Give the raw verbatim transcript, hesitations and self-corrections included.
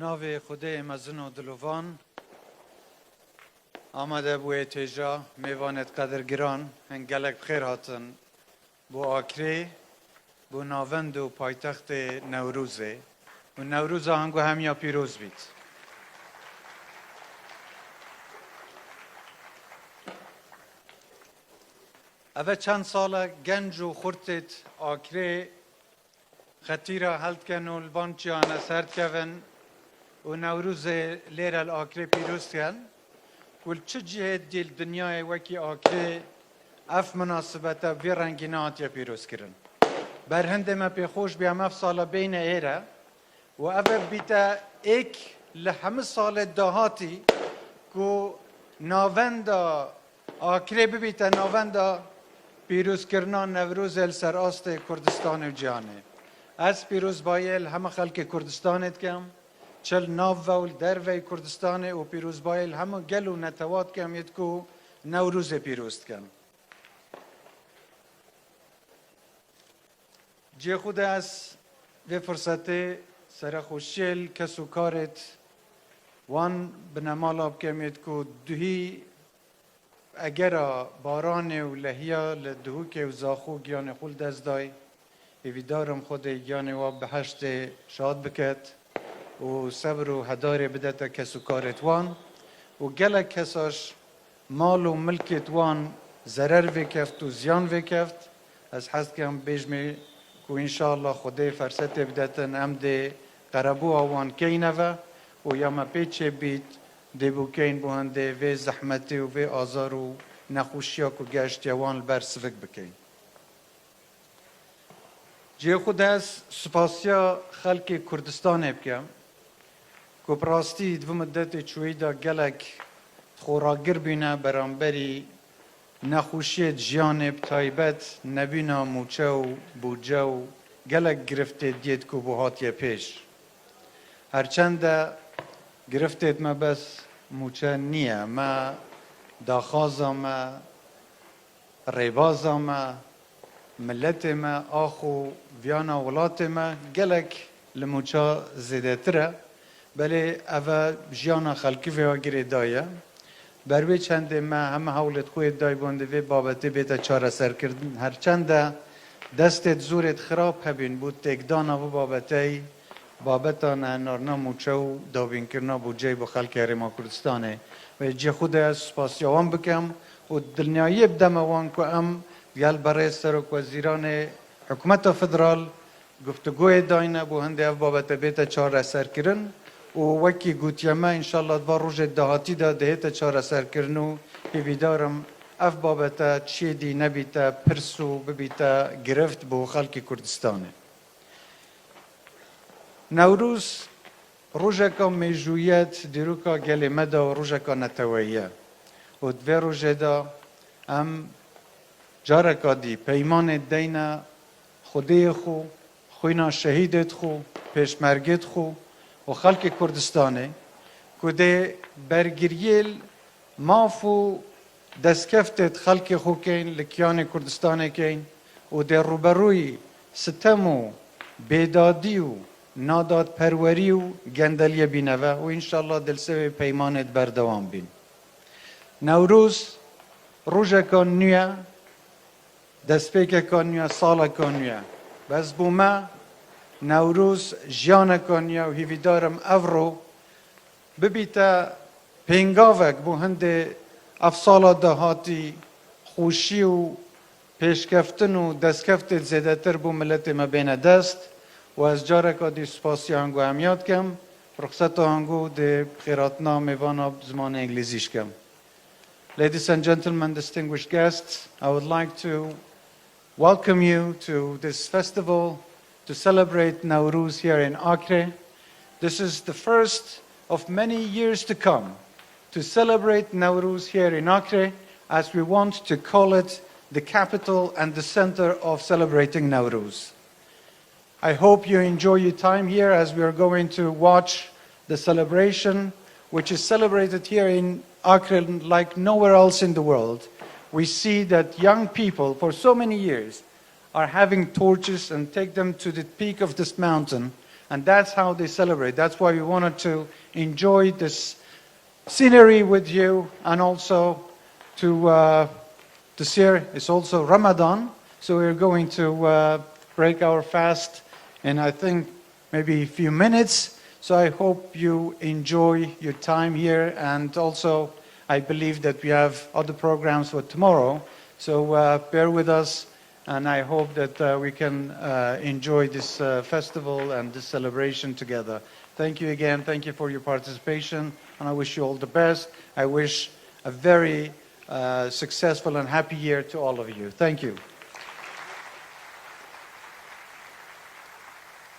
Navê Xwedê mezin û dilovan, amade bûyê têja mêvanêt qedirgiran, hin gelek bi xêr hatin bo Akrê, bo navend û paytextê Newrozê. Û Newroza hingo hemiya pîroz bît. Eve çend sal e genc û xurtêt Akrê xetîra heldikin û li van çiyane serdikevin û Newrozê lêre li Akrê pîroz dikin, ku li çi cihê dî li dinyayê wekî Akrê ev minasibete vî rengî nehatiye pîrozkirin. Berhindê me pê xweş bî em ev sala bêyne êre û ev bibîte êk li hemî salê dahatî ku navenda Akrê bibîte navenda pîrozkirina Newrozê li ser astê Kurdistanê û cîhanê. Ez pîrozbayê li hemî xelkê Kurdistanê dikim, çi li nav ve û li derveyî Kurdistanê û pîrozbayê li hemî gel û netewa dikim yê ku Newrozê pîroz dikin. Cihê xwe de ez vê firsetê serexweşiyê li kes û karêt wan binemala bikim yêt ku duhî egera baranê û lehiya li Duhokê û Zaxo giyanê xwe li dest dayî. Hêvîdar im Xwedê giyanê wa biheştê şad biket û sebir û hedarê bidete kes û karêt wan û gelek kesa ji mal û milkêt wan zerer vêkeft û ziyan vêkeft. Ez hez dikim bêjmê ku înşallah Xwedê fersetê bidetin, em dê qerebûa wan keyne ve û ya me pê çêbît dê bûkeyn bo hindê vê zehmetê û vê azar û nexweşiya ku geştiye wan li ber sivik bikeyn. Cihê xwe de ez spasiya xelkê Kurdistanê bikim ku bi rastî di vê mudetê çûyî de gelek xweragir bîne beramberî nexweşiyê di jiyanê, bi taybet nebîna mûçe û bûce û gelek giriftê diyêt ku bo hatiye pêş. Herçende giriftêt me bes mûçe niye, me daxwaza me, rêbaza me, miletê me, ax û viyana welatê me gelek li mûça zêdetir e. Belê ev e jiyana xelkî vê ya girêdayî ye. Ber wê çendê me heme hewlêt xwe yê dayî bo hindê vê babetê bête çareserkirin. Herçende destêt zorêt xirab hebîn bo têkdana vê babeteyî, babeta nehenarina mûçe û dabînkirina bûceyê bo xelkê Herêma Kurdistanê. Wê cihê xwe de ez spasiya wan bikim û dilniyayiyê bideme wan ku em gel berê Serokwezîranê Hikûmeta Federal guftûgoyê dayne bo hindê ev babete bête çareserkirin û wekî gotiye me, înşallah di van rojê dahatî de dihête çareserkirin û hêvîdar im ev babete çiyê dî nebîte pirs û bibîte girift bo xelkê Kurdistanê. Newroz rojeka mêjûyî ye, dîroka gelê me de û rojeka neteweyî ye. Û di vê rojê de em careka dî peymanê deyne Xwedêyê xwe, xwîna şehîdêt xwe, pêşmergêt xwe û xelkê Kurdistanê ku dê bergiriyê maf û destkeftêt xelkê xwe keyn, li kiyanê Kurdistanê keyn û dê rûberûyî sitem û bêdadî û nadadperwerî û gendeliyê bîne ve û înşallah dê li ser wê peymanêt berdewam bîn. Newroz rojeka nû ye, destpêkeka nû ye, saleka nû ye. Bes bo me Newroz jiyaneka nû ye û hêvîdar im evro bibîte pêngavek bo hindê ev sala dahatî xweşî û pêşkeftin û destkeftê zêdetir bo miletê me bêne dest û ez careka dî spasiya hango hemiya dikim, ruxseta hango dê xêratina mêvana bi zimanê îngilîzî jî kem. Ladies and gentlemen, distinguished guests, I would like to welcome you to this festival to celebrate Nowruz here in Acre. This is the first of many years to come to celebrate Nowruz here in Acre, as we want to call it the capital and the center of celebrating Nowruz. I hope you enjoy your time here as we are going to watch the celebration, which is celebrated here in Acre like nowhere else in the world. We see that young people, for so many years, are having torches and take them to the peak of this mountain And that's how they celebrate. That's why we wanted to enjoy this scenery with you, and also to, uh, this year it's also Ramadan, so we're going to, uh, break our fast in, I think, maybe a few minutes. So I hope you enjoy your time here, and also I believe that we have other programs for tomorrow. So, uh, bear with us, and I hope that, uh, we can, uh, enjoy this, uh, festival and this celebration together. Thank you again. Thank you for your participation, and I wish you all the best. I wish a very, uh, successful and happy year to all of you. Thank you.